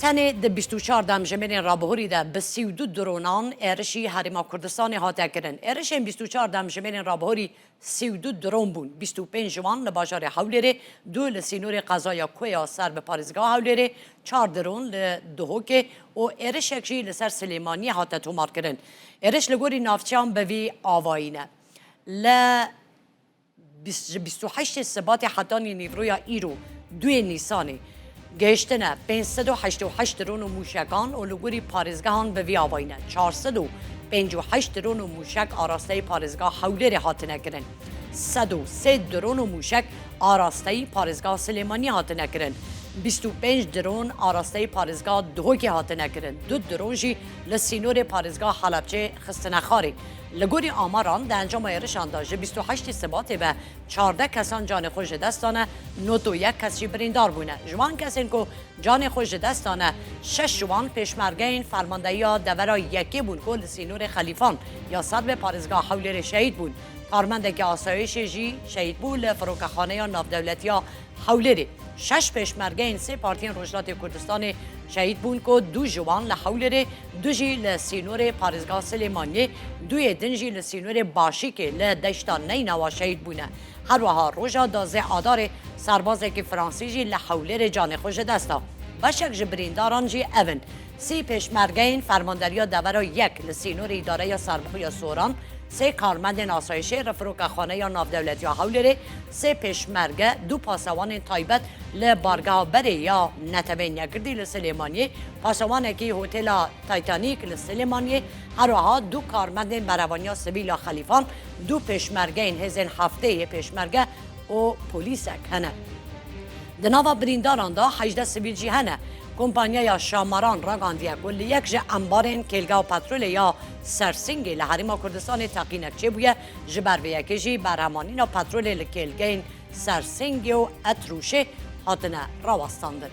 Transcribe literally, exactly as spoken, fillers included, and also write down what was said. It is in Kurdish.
Tenê di bîst û çar demjimêrên rabihurî de bi sî û du dronan êrişî Herêma Kurdistanê hate kirin. Êrişên bîst û çar demjimêrên rabihurî sî û du dron bûn. Bîst û pênc ji wan li bajarê Hewlêrê, du li sînorê qezaya Kuya ser bi parêzgeha Hewlêrê, çar dron li Duhokê û êrişek jî li ser Silêmaniyê hate tomarkirin. Êriş li gorî navçeyan bi vî avayî ne. Li bîst, ji bîst û heştê Sibatê hetanî nîvroya îro, duyê Nîsanê, gihiştine pênc sed û heştê û heşt dron û mûşekan û li gorî parêzgehan bi vî avayî ne. Çar sed û pêncî û heşt dron û mûşek arasteyî parêzgeha Hewlêrê hatine kirin. Sed û sê dron û mûşek arasteyî parêzgeha Silêmaniyê hatine kirin. Bîst û pênc dron arasteyî parêzgeha Duhokê hatine kirin. Du dron jî li sînorê parêzgeha Helebçê xistine xarê. Li gorî amaran, di encama êrişan de ji bîst û heştê Sibatê ve çardeh kesan canê xwe ji dest dane, nod û yek kes jî birîndar bûne. Ji wan kesên ku canê xwe ji dest dane, şeş ji wan pêşmergeyên Fermandehiya Devera Yekê bûn ku li sînorê Xelîfan ya ser bi parêzgeha Hewlêrê şehîd bûn. Karmendekî asayişê jî şehîd bû li Firokexaneya Navdewletiya Hewlêrê. Şeş pêşmergeyên sê partiyên Rojhilatê Kurdistanê şehîd bûn ku du ji wan li Hewlêrê, du jî li sînorê parêzgeha Silêmaniyê, duyê din jî li sînorê Başîkê li deşta Neynawa şehîd bûne. Her wiha roja duwazdeh Adarê serbazekî Fransî jî li Hewlêrê canê xwe ji dest da. Beşek ji birîndaran jî ev in: sî pêşmergeyên Fermanderiya Devera Yek li sînorê Îdareya Serbixwe ya Soran, sê karmendên asayişê li Firokexaneya Navdewletiya Hewlêrê, sê pêşmerge, du pasewanên taybet li Bargeha Berê ya Neteweyên Yekgirtî li Silêmaniyê, pasewanekî Hotela Titanic li Silêmaniyê, her wiha du karmendên Berevaniya Sivîl ya Xelîfan, du pêşmergeyên Hêzên Heftê yê Pêşmerge û polîsek hene. Di nava birîndaran de hejdeh sivîl jî hene. Kompanyaya Şamaran ragihandiye ku li yek ji embarên kêlgeha petrolê ya Sersingê li Herêma Kurdistanê teqînek çêbûye, ji ber vê yekê jî berhemanîna petrolê li kêlgeyên Sersingê û Etrûşê hatine rawestandin.